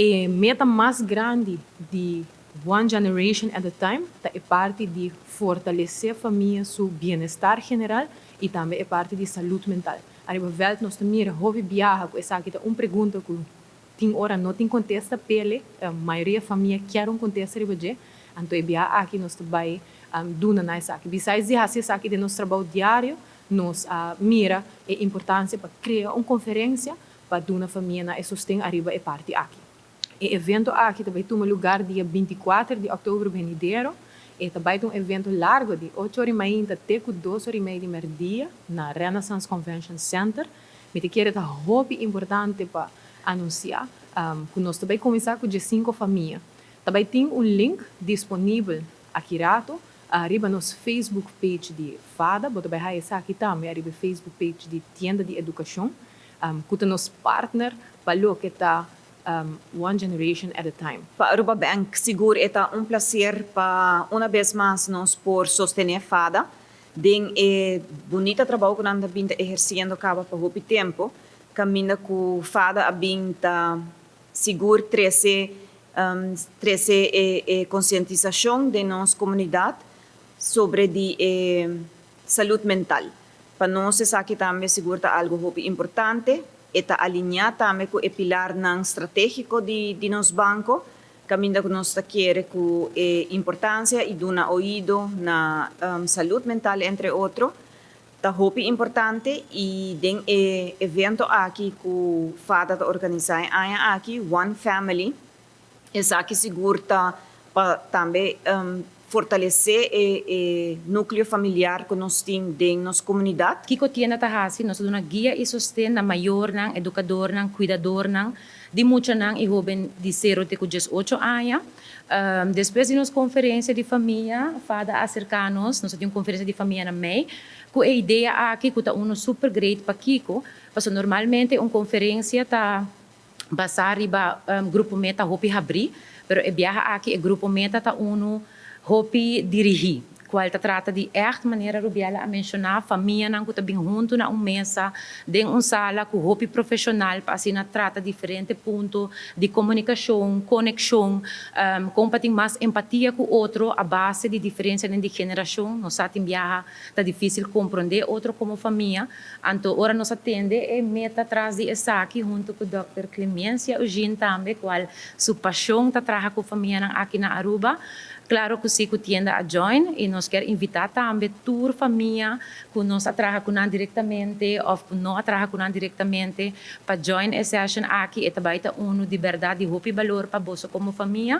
E meta mas grandi di One Generation at a Time ta e parti di fortalece famia su bienestar general y tambe e parti di salud mental. Ariba veld nos mira hopi biaha cu esaki ta un pregunta cu tin ora no tin contesta p'e, mayoria famia kier un contesta riba dje, anto e biaha aki nos bay duna na esaki. Besides di haci esaki den nos trabou diario, nos mira e importancia pa crea un conferencia pa duna famia na e sosten ariba e parti aki. E evento aki tambe ta tuma luga dia 24 di october venidero. E tambe un evento largo di 8 or y mey te 2 or y mey di merdia na Renaissance Convention Center. Mi ta kere ta hopi importante pa anuncia cu nos tambe ta cuminsa cu 5 famia. Tambe tin un link disponibel aki rato ariba nos Facebook page di FADA, bo tambe haya esaki tambe ariba Facebook page di Tienda di Educacion, cu ta nos partner pa loke ta One Generation at a Time. Pa Aruba Bank, sigur ta un placer pa un biaha mas nos por sostene FADA den e bunita trabou cu nan ta eherciendo caba pa hopi tempo, caminda cu FADA a bin ta sigur trece e concientisacion di nos comunidad sobre di salud mental. Pa nos esaki tambe sigur ta algo hopi importante y ta alinea tambe cu e pilarnan strategico di nos banco, caminda cu nos kier cu e importancia y duna oido na salud mental, entre otro, ta hopi importante. Y den e evento aki cu FADA ta organisa aki, One Family, esaki sigur ta pa tambe fortalece e nucleo familiar cu nos tin den nos comunidad. Kico Tienda ta hasi, nos ta duna guia y sosten na mayornan, educadornan, cuidadornan, di muchanan y hoben di 0 te 18 aña. Despues di nos conferencia di famia, FADA a acerca nos, nos tin un conferencia di famia na mei, cu e idea aki, cu ta uno super great pa kico, paso normalmente un conferencia ta basa riba grupo meta hopi habri, pero e biaha aki e grupo meta ta uno hopi dirigi, cual ta trata di echt manera Rubiela a menciona, famianan cu ta bin hunto na un mesa, den un sala cu hopi profesional, pa asina trata diferente punto di comunicacion, conexion, con pa tin mas empatia cu otro a base di diferencia di generacion. Nos sa tin biaha ta dificil comprende otro como famia, anto ora nos a tende e meta tras di esaki hunto cu Dr. Clemencia Eugene tambe, cual su pasion ta traha cu famianan aki na Aruba. Claro cu si, cu Tienda a join y nos kier invita tambe tur famia cu nos a traha cu nan directamente of cu no a traha cu nan directamente pa join e session aki. E tambe ta uno di berdad di hopi balor pa boso como famia.